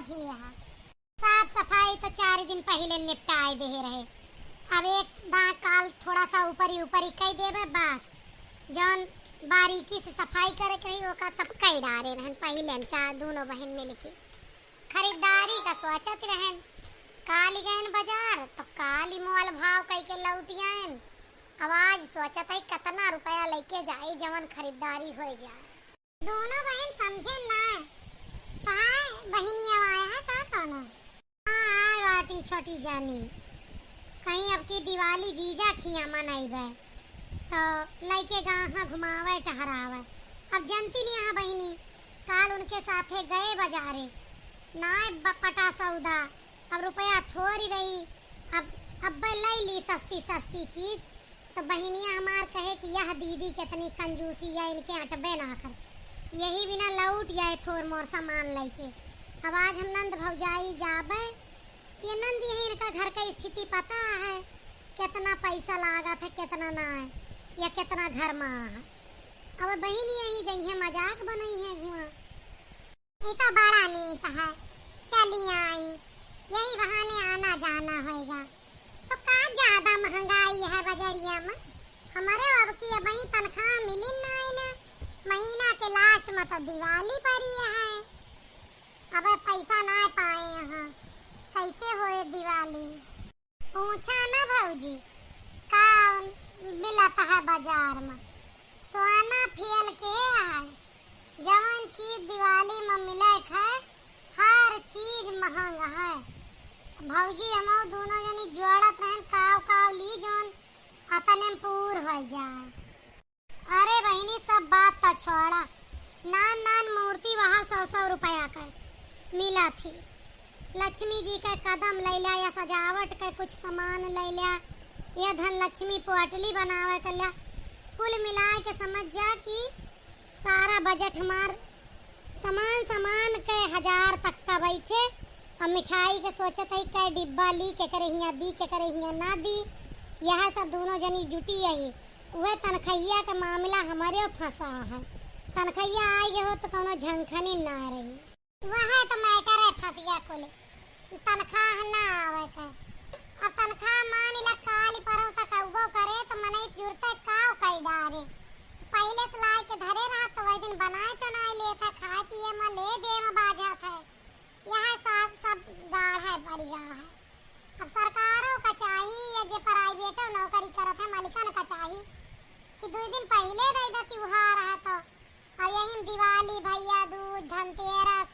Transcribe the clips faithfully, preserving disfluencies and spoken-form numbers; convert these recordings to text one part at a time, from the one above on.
जी हाँ, साफ सफाई तो चार दिन पहिले निपटाए देहे रहे। अब एक दाँय काल थोड़ा सा ऊपरी ऊपरी कई देबे बस। जौन बारीकी से सफाई करे के रही ओका सब कई डारे रहन पहिले हम चार दूनों बहिन मिलके। खरीदारी का सोचत रहन, काली गयन बाजार तो काली मोल भाव कई के लौट आयन। अब आज सोचत है कितना रुपया लेके जाई जवन खरीदारी हो जाए। दूनों बहिन समझे ना, कहा बहिनिया आए है का कौनो? हाँ, आए बाटी छोटी जानी, कहीं अब की दिवाली जीजा खिया मनइबे तो लइके गाँव घुमावे टहरावे। अब जनती नहीं यहाँ बहिनी, काल उनके साथे गए बाजारे, नाय ब-, पटा सौदा, अब रुपया थोड़ी रही, अब अब्बे लई ली सस्ती सस्ती चीज। तो बहिनिया हमार कहे कि यह दीदी कितनी कंजूसी है, इनके अटबे ना कर, यही बिना लौट आए थोर मोर सामान लइके। अब आज हम नंद भौजाई जाबे, ये नंद यही इनका घर का स्थिति पता है, कितना पैसा लागत है, कितना ना है, या कितना घर में है। अब बहिन यही जइहे मजाक बनइहे हुआ। ई तो बड़ा नीक है, चली आई, यही बहाने आना जाना होएगा। तो का ज्यादा महंगाई है बजरिया में? हमारे अब की अबही तनख्वाह मिली नाई ना, महीना के लास्ट में तो दिवाली परी है, अब पैसा ना पाए हैं, कैसे होए दिवाली? पूछा ना भौजी, का मिलत है बाजार में? सोना फेल के है, जवन चीज दिवाली में मिले है, हर चीज महंग है। भौजी हमहू दूनों जनी जोड़त रहन, काव काव ली जौन अतने में पूर हो जाए। अरे बहिनी, सब बात त छोड़ा, नान नान मूर्ति वहाँ सौ सौ रुपया के मिला थी। लक्ष्मी जी के कदम ले लिया या सजावट के कुछ सामान ले लिया या धन लक्ष्मी पोटली बनावे के लिया, कुल मिलाए के समझ जा कि सारा बजट हमार सामान सामान के हजार तक का बैठे। अब मिठाई के सोचत है कै डिब्बा ली, केकरे हियाँ दी, केकरे हियाँ ना दी, यह सब दूनों जनी जुटी यही। उहे तनखैया के मामला हमरे फंसा है। तनखैया आइ गए हो तो कौनो झंखनी ना रही। वह तो मैटर है फंस गया कुल। तनख्वाह ना आवे के। अब तनख्वाह मान ला काल परसों तक अउबो करे तो मनई जुरते काव कई डारे। पहिले से लाए के धरे रहा तो वही दिन बनाए चनाए लेत है, खाए पिए में ले दे में बाझत है। यह सब, सब गाढ़ है, बढ़िया है। अब सरकारों का चाही, ये जे प्राइवेटो नौकरी करत है, मालिकन का चाही कि दुई दिन पहिले दे दे त्योहार है तो। अब यही में दिवाली, भैया दूज, धनतेरस,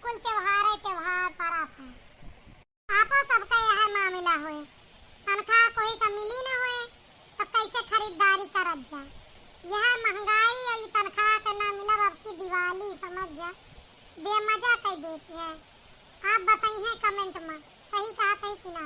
कुल त्योहारे त्योहार परत है। आपो सबका यह मामला होए, तनख्वाह कोई का मिली न होए, तो कैसे खरीदारी करत जा? यह महंगाई और ई तनख्वाह के ना मिलब, अब की दिवाली समझ जा, बेमजा कर देती है। आप बताइए comment में, सही कहत है कि ना?